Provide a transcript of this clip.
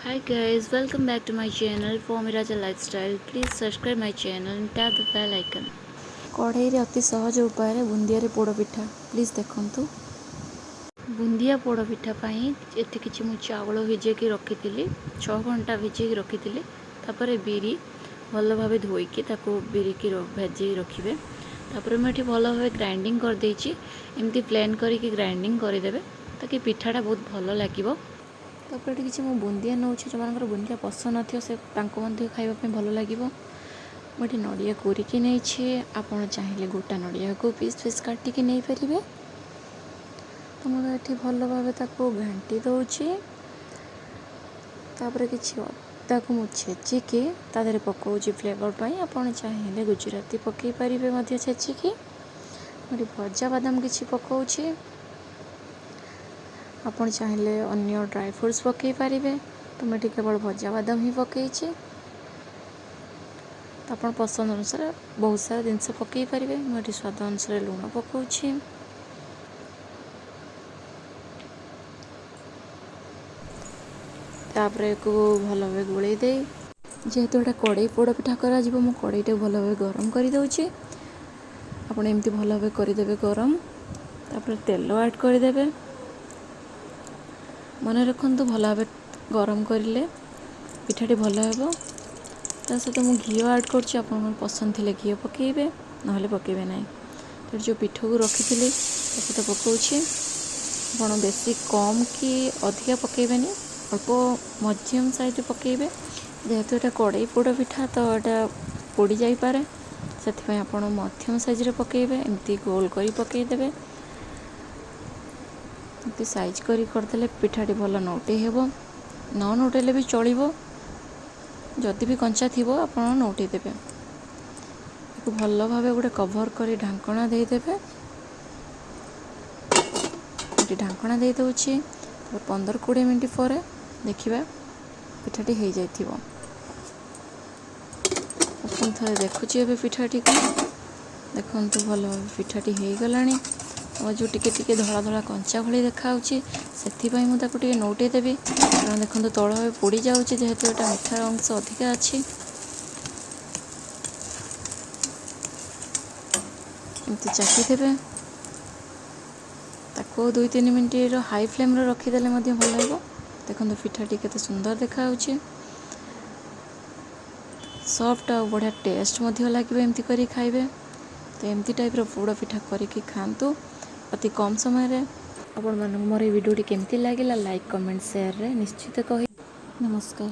Hi guys, welcome back to my channel Formiraja Lifestyle. Please subscribe my channel and tap the bell icon. କଢ଼େଇରେ ଅତି ସହଜ ଉପାୟରେ ବୁନ୍ଦିଆରେ ପୋଡ଼ ପିଠା, ପ୍ଲିଜ୍ ଦେଖନ୍ତୁ। ବୁନ୍ଦିଆ ପୋଡ଼ ପିଠା ପାଇଁ ଏଠି କିଛି ମୁଁ ଚାଉଳ ଭିଜେଇକି ରଖିଥିଲି, 6 ଘଣ୍ଟା ଭିଜେଇକି ରଖିଥିଲି। ତାପରେ ବିରି ଭଲ ଭାବେ ଧୋଇକି ତାକୁ ବିରିକି ଭେଜେଇ ରଖିବେ। ତାପରେ ମୁଁ ଏଠି ଭଲ ଭାବେ ଗ୍ରାଇଣ୍ଡିଙ୍ଗ କରିଦେଇଛି। ଏମିତି ପ୍ଲେନ୍ କରିକି ଗ୍ରାଇଣ୍ଡିଙ୍ଗ କରିଦେବେ, ତାକି ପିଠାଟା ବହୁତ ଭଲ ଲାଗିବ। ତାପରେ ଏଠି କିଛି ମୁଁ ବୁନ୍ଦିଆ ନେଉଛି। ଯେଉଁମାନଙ୍କର ବୁନ୍ଦିଆ ପସନ୍ଦ ନଥିବ, ସେ ତାଙ୍କୁ ମଧ୍ୟ ଖାଇବା ପାଇଁ ଭଲ ଲାଗିବ। ମୁଁ ଏଠି ନଡ଼ିଆ କୋରିକି ନେଇଛି। ଆପଣ ଚାହିଁଲେ ଗୋଟା ନଡ଼ିଆକୁ ପିସ୍ ପିସ୍ କାଟିକି ନେଇପାରିବେ। ତ ମୁଁ ଏଠି ଭଲ ଭାବେ ତାକୁ ଘାଣ୍ଟି ଦେଉଛି। ତାପରେ କିଛି ଅଦାକୁ ମୁଁ ଛେଚିକି ତା ଦେହରେ ପକାଉଛି ଫ୍ଲେଭର୍ ପାଇଁ। ଆପଣ ଚାହିଁଲେ ଗୁଜୁରାତି ପକାଇ ପାରିବେ ମଧ୍ୟ ଛେଚିକି। ମୁଁ ଏଠି ଭଜା ବାଦାମ କିଛି ପକାଉଛି। ଆପଣ ଚାହିଁଲେ ଅନ୍ୟ ଡ୍ରାଏ ଫ୍ରୁଟ୍ସ ପକାଇ ପାରିବେ। ତ ମୁଁ ଏଠି କେବଳ ଭଜା ବାଦାମ ହିଁ ପକାଇଛି। ତ ଆପଣ ପସନ୍ଦ ଅନୁସାରେ ବହୁତ ସାରା ଜିନିଷ ପକାଇ ପାରିବେ। ମୁଁ ଏଠି ସ୍ୱାଦ ଅନୁସାରେ ଲୁଣ ପକାଉଛି। ତାପରେ ଏକୁ ଭଲ ଭାବେ ଗୋଳେଇ ଦେଇ, ଯେହେତୁ ଏଇଟା କଡ଼େଇ ପୋଡ଼ ପିଠା କରାଯିବ, ମୁଁ କଡ଼େଇଟାକୁ ଭଲ ଭାବେ ଗରମ କରିଦେଉଛି। ଆପଣ ଏମିତି ଭଲ ଭାବେ କରିଦେବେ ଗରମ। ତାପରେ ତେଲ ଆଡ଼୍ କରିଦେବେ। ମନେ ରଖନ୍ତୁ, ଭଲ ଭାବେ ଗରମ କରିଲେ ପିଠାଟି ଭଲ ହେବ। ତା ସହିତ ମୁଁ ଘିଅ ଆଡ଼୍ କରୁଛି। ଆପଣଙ୍କର ପସନ୍ଦ ଥିଲେ ଘିଅ ପକାଇବେ, ନହେଲେ ପକାଇବେ ନାହିଁ। ତ ଯେଉଁ ପିଠାକୁ ରଖିଥିଲି, ତା ସହିତ ପକାଉଛି। ଆପଣ ବେଶୀ କମ୍ କି ଅଧିକା ପକାଇବେନି, ଅଳ୍ପ ମଧ୍ୟମ ସାଇଜ୍ ପକାଇବେ। ଯେହେତୁ ଏଇଟା କଡ଼େଇ ପୋଡ଼ ପିଠା, ତ ଏଇଟା ପୋଡ଼ି ଯାଇପାରେ, ସେଥିପାଇଁ ଆପଣ ମଧ୍ୟମ ସାଇଜ୍ରେ ପକାଇବେ। ଏମିତି ଗୋଲ କରି ପକାଇଦେବେ। ଏମିତି ସାଇଜ୍ କରି କରିଦେଲେ ପିଠାଟି ଭଲ ନଉଟେଇ ହେବ। ନ ନଉଟେଇଲେ ବି ଚଳିବ। ଯଦି ବି କଞ୍ଚା ଥିବ, ଆପଣ ନଉଟେଇ ଦେବେ। ଏକୁ ଭଲ ଭାବେ ଗୋଟେ କଭର୍ କରି ଢାଙ୍କଣା ଦେଇଦେବେ। ଏଠି ଢାଙ୍କଣା ଦେଇଦେଉଛି। ତାପରେ 15-20 ମିନିଟ୍ ପରେ ଦେଖିବା, ପିଠାଟି ହେଇଯାଇଥିବ। ପୁଣି ଥରେ ଦେଖୁଛି ଏବେ ପିଠାଟିକୁ। ଦେଖନ୍ତୁ, ଭଲ ଭାବେ ପିଠାଟି ହେଇଗଲାଣି। ଆଉ ଯେଉଁ ଟିକେ ଟିକେ ଧଳା ଧଳା କଞ୍ଚା ଭଳି ଦେଖାହେଉଛି, ସେଥିପାଇଁ ମୁଁ ତାକୁ ଟିକେ ନଉଟେଇ ଦେବି, କାରଣ ଦେଖନ୍ତୁ, ତଳ ଭାବେ ପୋଡ଼ି ଯାଉଛି, ଯେହେତୁ ଏଇଟା ମିଠା ଅଂଶ ଅଧିକା ଅଛି। ଏମିତି ଚାଖିଦେବେ ତାକୁ। 2-3 ମିନିଟ୍ର ହାଇ ଫ୍ଲେମ୍ରେ ରଖିଦେଲେ ମଧ୍ୟ ଭଲ ହେବ। ଦେଖନ୍ତୁ, ପିଠାଟି କେତେ ସୁନ୍ଦର ଦେଖାଯାଉଛି, ସଫ୍ଟ ଆଉ ବଢ଼ିଆ ଟେଷ୍ଟ ମଧ୍ୟ ଲାଗିବ ଏମିତି କରି ଖାଇବେ। ତ ଏମିତି ଟାଇପ୍ର ପୋଡ଼ ପିଠା କରିକି ଖାଆନ୍ତୁ ଅତି କମ୍ ସମୟରେ। ଆପଣମାନଙ୍କୁ ମୋର ଏଇ ଭିଡ଼ିଓଟି କେମିତି ଲାଗିଲା, ଲାଇକ୍, କମେଣ୍ଟ, ସେୟାରରେ ନିଶ୍ଚିତ କହି। ନମସ୍କାର।